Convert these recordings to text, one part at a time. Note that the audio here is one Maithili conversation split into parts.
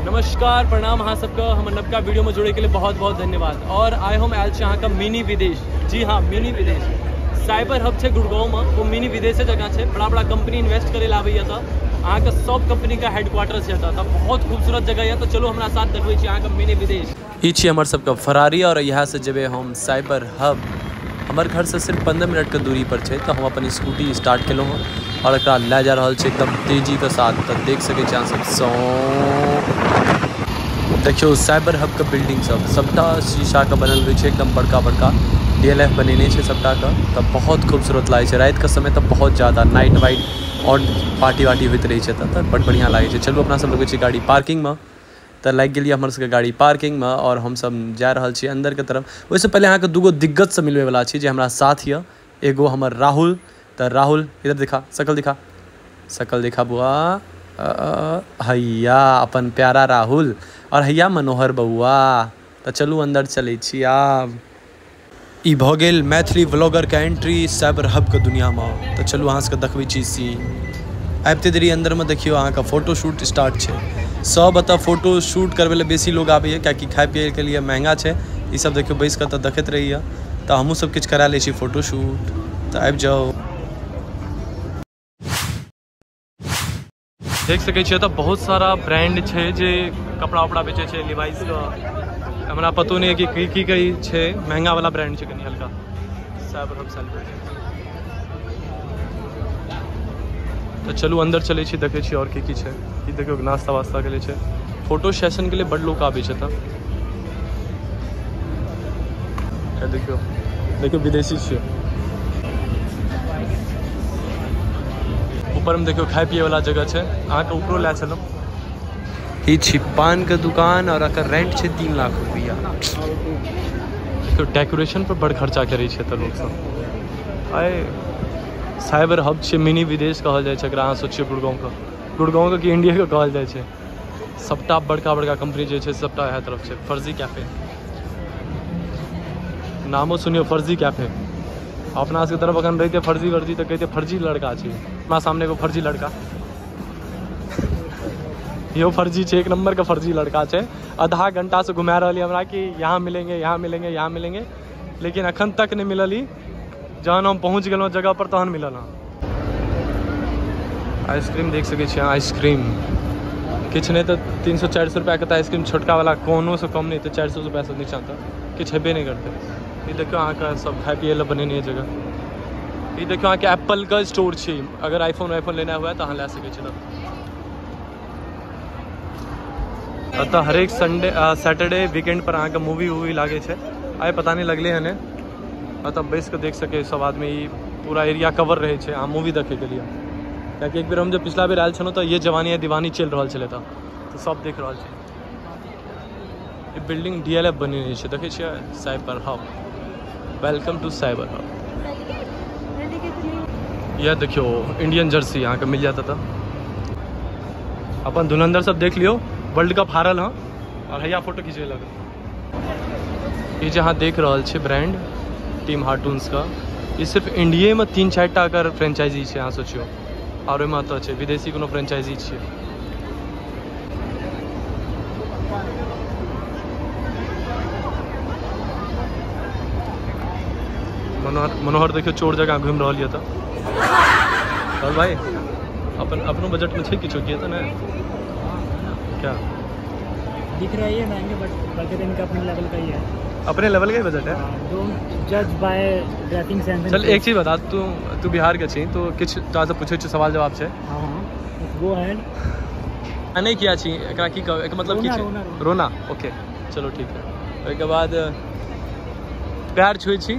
नमस्कार प्रणाम अहाँ सबके हमर नवका वीडियो में जुड़े के लिए बहुत बहुत धन्यवाद। और आइ हम आयल छी अहाँके मिनी विदेश, जी हाँ मिनी विदेश साइबर हब छै गुड़गांव में, वो मिनी विदेशे जगह छै। बड़ा बड़ा कंपनी इन्वेस्ट करे ला आबैया तऽ अहाँके सब कंपनी के हेडक्वार्टर छै एतऽ, तऽ बहुत खूबसूरत जगह यऽ। तऽ चलू हमरा साथ देखबै छी अहाँके मिनी विदेश। ई छी हमर सबके फरारी और यहाँ से जेबै हम साइबर हब। हमर घर से सिर्फ 15 मिनट के दूरी पर छै, तऽ हम अपन स्कूटी स्टार्ट केलहुँ हँ और एकरा लए जा रहल छै एकदम तेजी के साथ। तऽ देख सकै छी अहाँ सब, सौ देखियौ साइबर हब के बिल्डिंग सब सबटा शीशा के बनल होइ छै, एकदम बड़का बड़का DLF बनेने छै सबटा के, तऽ बहुत खूबसूरत लागै छै। राति के समय तऽ बहुत ज़्यादा नाइट वाइट और पार्टी वार्टी होइत रहै छै, तऽ बड़ बढ़िआँ लागै छै। चलू अपना सब लगै छै गाड़ी पार्किंग में, तऽ लागि गेलियै हमर सबके गाड़ी पार्किंग में और हमसब जा रहल छी अंदर के तरफ। ओहिसँ पहिले अहाँके दूगो दिग्गज से मिलबैवला छी जे हमरा साथ यऽ। एगो हमर राहुल, तऽ राहुल इधर दिखा, शकल दिखा, शकल दिखा बुआ, हैया अपन प्यारा राहुल और हैया मनोहर बउआ। तऽ चलू अंदर चलै छी। आब ई भऽ गेल मैथिली व्लॉगर के एंट्री साइबर हब के दुनिया में। तऽ चलू अहाँ सबके देखबै छी सीन। आबिते देरी अंदर में देखियौ अहाँके फोटो शूट स्टार्ट छै। सब एतऽ फोटो शूट करबै लए बेसी लोग आबैए, कियाकि खाइ पियैके लिए महंगा छै। ई सब देखियौ बैस कऽ तऽ देखैत रहैए, तऽ हमहूँ सब किछु करा लै छी फोटो शूट। तऽ आबि जाउ, देख सकै छियै एतऽ बहुत सारा ब्रांड छै जे कपड़ा उपड़ा बेचै छै। लिवाइस के हमरा पतो नहि है कि की की की छै, महंगा वाला ब्रांड छै कनि हल्का। साइबर हब सेलिब्रेशन। तऽ चलू अंदर चलै छी, देखै छी और की की छै। ई देखियौ नाश्ता वास्ता के लिए छै, फोटो सेशन के लिए बड़ लोग आबै छै एतऽ। देखियौ देखियौ विदेशी छियै। ऊपर में देखियौ खाय पिए वाला जगह छै, अहाँके ऊपरो लए चलू। ई छी पान के दुकान और एकर रेंट छै 3 लाख रुपया। देखियौ डेकोरेशन पर बड़ खर्चा करै छै एतऽ लोग सब। आइ साइबर हब छै, मिनी विदेश कहल जाइ छै एकरा। अहाँ सोचियौ गुड़गाँव के, गुड़गाँव के कि इंडिया के कहल जाइ छै। सबटा बड़का बड़का कंपनी जे छै सबटा इएह तरफ छै। फर्जी कैफे, नामो सुनियौ फर्जी कैफे। अपना सबके तरफ अखन रहिते फर्जी वर्जी तऽ कहिते फर्जी लड़का छै। अपना सामने एगो फर्जी लड़का, इहो फर्जी छै, एक नंबर के फर्जी लड़का छै। आधा घंटा से घुमा रहल हमरा कि यहाँ मिलेंगे, यहाँ मिलेंगे, यहाँ मिलेंगे, लेकिन अखन तक नहि मिलल। ई जहन हम पहुँच गेलहुँ जगह पर तहन मिलल। हँ आइसक्रीम देख सकै छी, आइसक्रीम किछु नहि तऽ 300-400 रुपैआके तऽ आइसक्रीम छोटका वाला कोनो से कम नहि तऽ 400 रुपैआसँ नीचाँ तऽ किछु हेबे नहि करतै। ई देखियौ अहाँके सब खाइ पियै लए बनेने जगह। ई देखियौ अहाँके एप्पल के स्टोर छै, अगर आईफोन वाईफोन लेना हुए तऽ अहाँ लए सकै छी। एतऽ हरेक संडे सैटरडे वीकेंड पर अहाँके मूवी वूवी लागै छै। आइ पता नहि लगलै हन। एतऽ बैस कऽ देख सकै सब आदमी, ई पूरा एरिया कवर रहै छै अहाँ मूवी देखैके लिए। कियाकि एक बेर हम जब पिछला बेर आयल छलहुँ तऽ ये जवानी है दीवानी चलि रहल छलै तऽ सब देख रहल छै। ई बिल्डिंग DLF बनेने छै, देखै छियै cyber hub. Welcome to cyber hub. यह देखियौ इंडियन जर्सी अहाँके मिल जायत एतऽ। अपन धुरंधर सब देख लियौ, वर्ल्ड कप हारल हँ और हैया फोटो खिंचेलक। ई जे अहाँ देख रहल छी ब्रांड टीम हार्टून्स का, ई सिर्फ इंडिये में 3-4 टा एकर फ्रेंचाइजी छै। अहाँ सोचियौ, और ओहिमे एतऽ छै विदेशी कोनो फ्रेंचाइजी छियै। मनोहर मनोहर देखियौ चोर जगह घुमि रहल यऽ। तऽ चल भाई, अपन अपनो बजट में छै किछो की तऽ नहि क्या दिख रहा है महंगे, बट बजट इनका अपने लेवल का ही है। अपने लेवल का ही बजट है। Don't जज बाय ड्रेसिंग सेंस। चल एक चीज बता, तू तू बिहार के छी तो किछु तोरा से पूछै छी, सवाल जवाब छै। हां हां गो अहेड। नहीं किया छी एकरा की कहब, एकर मतलब की छै? रोना, ओके चलो ठीक है। ओहिके बाद पैर छुए छी,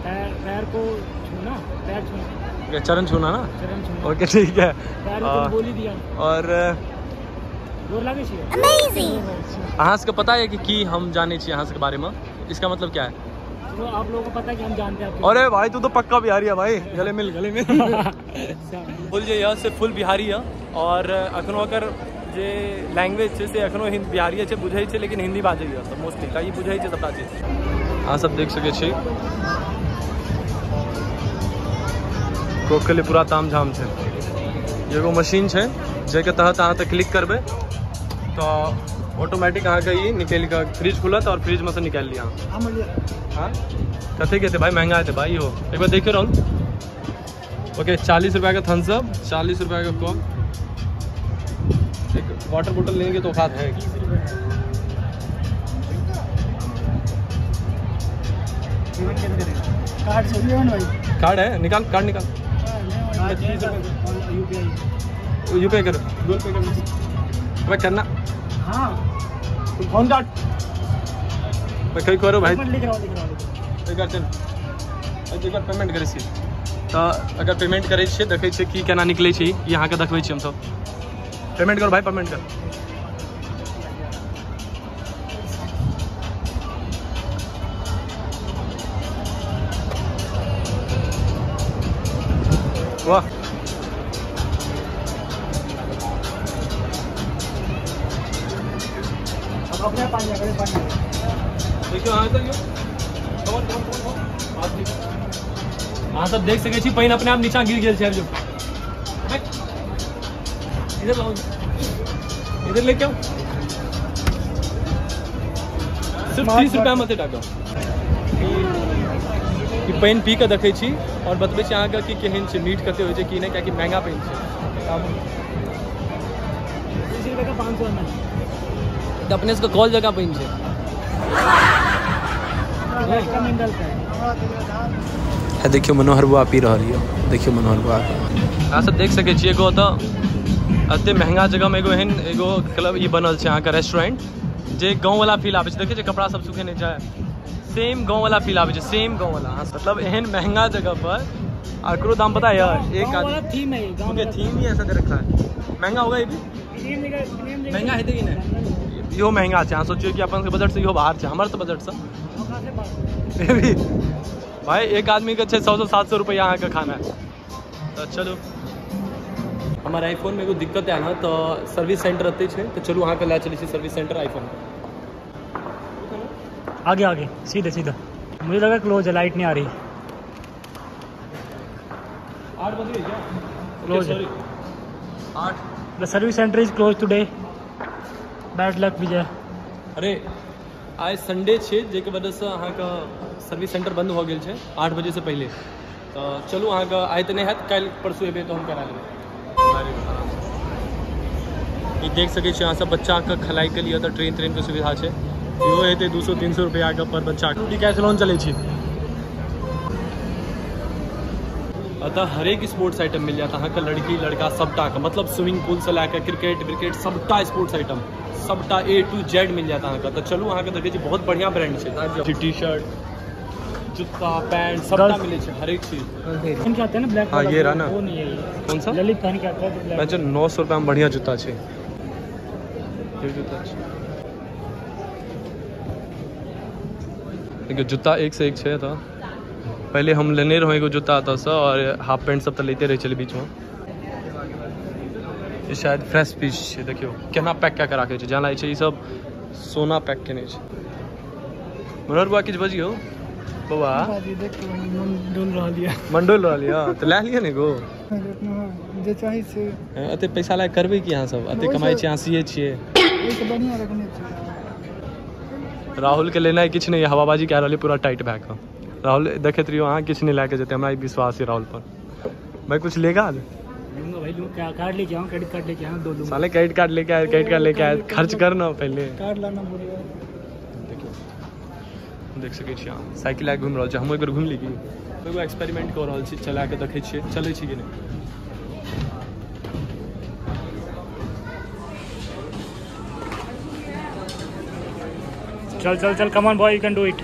पैर को छूना, पैर छूना, चरण छूना ना, चरण छूना, ओके ठीक है। पैर को बोली दिया। और गोर लागे छी। अमेजिंग। अहाँ सबके पता है कि की हम जाने छी अहाँ सबके बारे में, इसका मतलब क्या है? तो आप लोगों को पता है कि हम जानते हैं। अरे भाई तू तो पक्का बिहारी है भाई, गले मिल गले मिल। फुल जे यह से फुल बिहारी है और अखनो अकर जे लैंग्वेज छै से अखनो बिहारी छै, बुझै छै लेकिन हिंदी बाजै सब मोस्टली, तऽ ई बुझै छै सबटा चीज। अहाँ सब देख सकै छी कोक के लिए पूरा ताम झाम छै। एगो मशीन छै जाहिके तहत अहाँ तऽ क्लिक करबै तो ऑटोमेटिक अहाँके ई निकलि कऽ फ्रिज खुलत और फ्रिज में से निकालि लिअ। हाँ कतेक हेतै भाई, महंगा हेतै भाई हो, एक बार देखियौ राहुल। ओके 40 रुपया का थम्सअप, 40 रुपया का कोक, एक वाटर बोतल लेंगे तो औकात है। कार्ड से भाई, कार्ड है, निकाल कार्ड निकाल। यूपीआई करो, गूगल पे करना भाई, करना। हाँ फोन काट भाई, कहीं करो भाई। लिख रहा हूँ एक बार चल, एक बार पेमेंट करै छी। तऽ अगर पेमेंट करै छियै, देखै छियै की केना निकलै छै, ई अहाँके देखबै छी हमसब। पेमेंट करो भाई, पेमेंट कर। वाह अपने पानी पानी देखियो। हाँ तो कौन कौन कौन अहाँ सब देख सकै छी पानि अपने आप नीचा गिर गेल छै। आबि जाउ इधर, लाओ इधर लेके आओ। सिर्फ 30 रुपया में टाका। ई पानि पी कऽ देखै छी और बतबै छी अहाँके कि केहन छै, मीठ कते होइ छै कि नहि, कियाकि महंगा पानि छै। 30 रुपये का 500 ml। तऽ अपने सबके कॉल जकाँ पानि छै। देखियौ मनोहर बुआ पी रहल यऽ, देखियौ मनोहर बुआ। अहाँ सब देख सकै छियै एगो ओतऽ एते महंगा जगहमे एगो एहन एगो क्लब ई बनल छै अहाँके रेस्टोरेंट, जे गाँववला फील आबै छै। देखै छियै कपड़ा सब सुखेने छै, सेम गाँववला फील आबै छै, सेम गाँववला। मतलब एहन महंगा जगह पर एकरो दाम पता है एक आदमी थीम है, ओके थीम ही ऐसा दे रखा है। महंगा होगा ये भी, महंगा हेतै कि नहि? इहो महंगा छै। अहाँ सोचियौ कि अपन बजट से इहो बाहर छै, हमर तऽ बजट से भी भाई एक आदमी के छै 100 से 700 रुपया अहाँके खाना है। तऽ चलू हमर आईफोन में एगो दिक्कत आयल हँ, तऽ सर्विस सेंटर एतै छै, तऽ चलू अहाँके लए चलै छी सर्विस सेंटर आईफोन। आगे आगे सीधे सीधा, मुझे लगा क्लोज है, लाइट नहीं आ रही। 8 बज गए क्या? क्लोज है। 8। The service centre is close today, bad luck Vijay. अरे आइ संडे छै, जाहिके वजहसँ अहाँके सर्विस सेंटर बंद भऽ गेल छै 8 बजेसँ पहिले। तऽ चलू अहाँके आइ तऽ नहि हैत, काल्हि परसू एबै तऽ हम करा लेबै। ई देख सकै छी अहाँ सब बच्चाके खेलाइके लिए तऽ ट्रेन के सुविधा छै। इहो हेतै 200-300 रुपैआके पर बच्चा। डिकैथलॉन चलै छी अतः हरेक स्पोर्ट्स आइटम मिल जायत अहाँके, लड़की लड़का सबटाके। मतलब स्विमिंग पूलसँ लए कऽ क्रिकेट विकेट सबटा स्पोर्ट्स आइटम, सबटा ए टू जेड मिल जायत अहाँके। तऽ चलू अहाँके देखै छी बहुत बढ़िआँ ब्रांड छै। टी शर्ट, जूता, पैंट सबटा मिलै छै, हरेक चीज। पहन के आते हैं ना ब्लैक। हाँ ये रहा ना, वो नहीं है ये। कौन सा? ललित पहन के आता है तो ब्लैक। मैं जो 900 रुपया में बढ़िया जूता छै, ये जूता छै। देखियौ जूता एक से एक छै। तऽ पहले हम लेने रहौं एगो जूता एतऽसँ, और हाफ पैंट सब तऽ लैते रहै छलै बीचमे। ई शायद फ्रेश पीस छै, देखियौ केना पैक कए कऽ राखै छै, जेना लागै छै ई सब सोना पैक केने छै। मनोहर बौआ किछु बजियौ बौआ। मन डोल रहल यऽ, मन डोल रहल यऽ, तऽ लए लिअ ने एगो। जे चाही से। एते पैसा लए करबै की अहाँ सब, एते कमाइ छियै अहाँ, सीए छियै। बढ़िआँ रखने छियै। राहुल के लेनाइ किछु नहि, हवाबाजी कए रहल पूरा टाइट भए कऽ। राहुल देखैत रहियौ अहाँ, किछु नहि लए कऽ जेतै, हमरा ई विश्वास यऽ राहुल पर। भाई कुछ लेगा? लूंगा भाई, लूंगा। कार्ड लेके आऊं, क्रेडिट कार्ड लेके आऊं, दो लूंगा। साले क्रेडिट कार्ड लेके आए, क्रेडिट कार्ड लेके आए, खर्च करना पहले। कार्ड लाना पड़ेगा। देखियौ देख सकै छी अहाँ साइकिल लए कऽ घुमि रहल छी। हमहूँ एक बेर घुमि ली की, एगो एक्सपेरिमेंट कऽ रहल छी, चला कऽ देखै छियै चलै छी कि नहि। चल चल चल, come on boy, you can do it.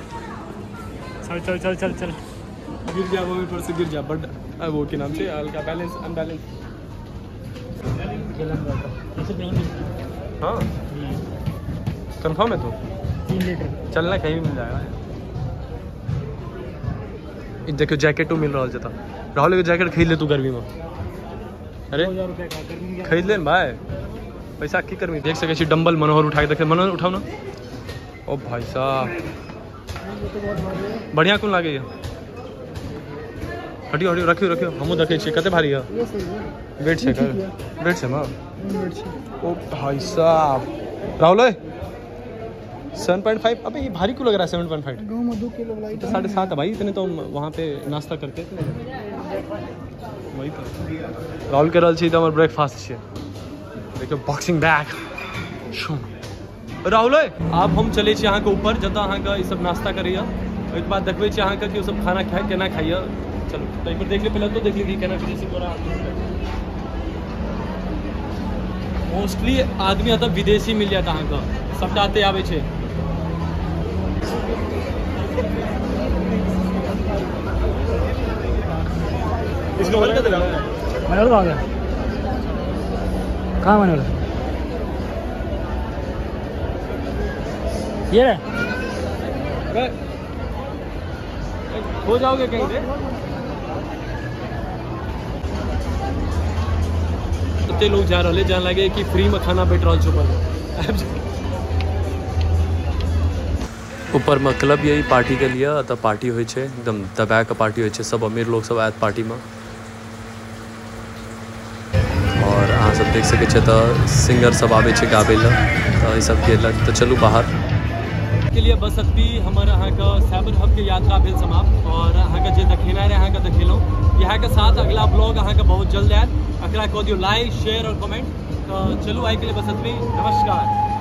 चल चल चल चल चल, गिर जा वो ऊपर से गिर जा। बट वो के नाम से हल्का बैलेंस अनबैलेंस। हाँ कंफर्म है तो 3 लीटर चलना कहीं भी मिल जाएगा। देखियो जैकेटो मिल रहा है। राहुल के जैकेट खरीद ले तू गर्मी में। अरे खरीद ले भाई, पैसा की गर्मी। देख सके छी डंबल मनोहर उठा के देखे। मनोहर उठाओ ना। ओ भाई साहब बढ़िया कोन लागे। हटियो हटियो, रखियो रखियो, हमहूँ देखै छियै कते भारी है। वेट छै, वेट छै माँ। ओ भाई साहब राहुल 7.5। अबे ये भारी क्यों लग रहा है 7.5? गाँव में 2 किलो वाला तो 7.5 है भाई, इतने तो हम वहाँ पे नाश्ता करते थे। वही तो राहुल के रहल छी तऽ हमर ब्रेकफास्ट छै। देखियौ बॉक्सिंग बैग। राहुल आब हम चलै छी अहाँके ऊपर, जतऽ अहाँके ई सब नाश्ता करैया। ओहिके बाद देखबै छी अहाँके कि ओ सब खाना खाय केना खाइया। चलू तऽ एक बेर देख ले, पहले तो देख ली कि केना विदेशी तोरा मोस्टली आदमी एतऽ विदेशी मिल जायत अहाँके, सबटा एतै आबै छै। इसको भर के दिला मनोल कहाँ गया? कहाँ मनोल? ये हो जाओगे कहीं पे। कते लोग जा रहे जान लगे कि फ्री में खाना भेट रहल छै ऊपर। ऊपर में क्लब यही पार्टी के लिए, अतः पार्टी होइ छै, एकदम दबा के पार्टी होइ छै, सब अमीर लोग सब आयत पार्टी में। और अहाँ सब देख सकै छियै तऽ सिंगर सब आबै छै गाबै लए, तऽ ई सब गेलक। तऽ चलू बाहर के लिए बस अभी हमर अहाँके साइबर हब के यात्रा भेल समाप्त। और अहाँके जे देखेनाइ रहै अहाँके देखेलहुँ। इएह के साथ अगला ब्लॉग अहाँके बहुत जल्द आयत। एकरा कऽ दियौ लाइक शेयर और कमेंट। तऽ चलू आइके लिए बस अतबी, नमस्कार।